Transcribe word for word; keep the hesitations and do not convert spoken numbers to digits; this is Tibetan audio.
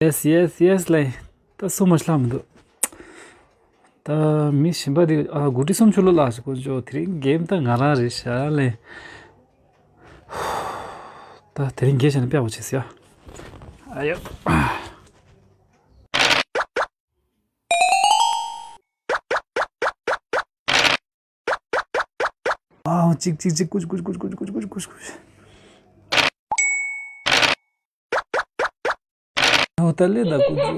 Yes, yes, yes ལེ། ད་སུ་མ་ཤི་ལ་མི་འདུག་ད་མི་གཞན་པ་དེ་ཨ་གུ་ཏི་སུམ་ཆུ་ལོ་ལ་ཞིག་གོ་ཅོ། དེ་རིང་གེམ་ད་ང་རང་རེད་ཤག་ལེ། ད་དེ་རིང་གེ་བྱས་ན་དཔེ་བ་བྱེད་ཟེར་ཡ། ཨ་ཡོ། ཨའོ། ཅིག་ཅིག་ཅིག་ཀུ་ཅི་ཀུ་ཅི་ཀུ་ཅི། ཨའོ། ད་ལེ་ད་ཀུ་ཅི།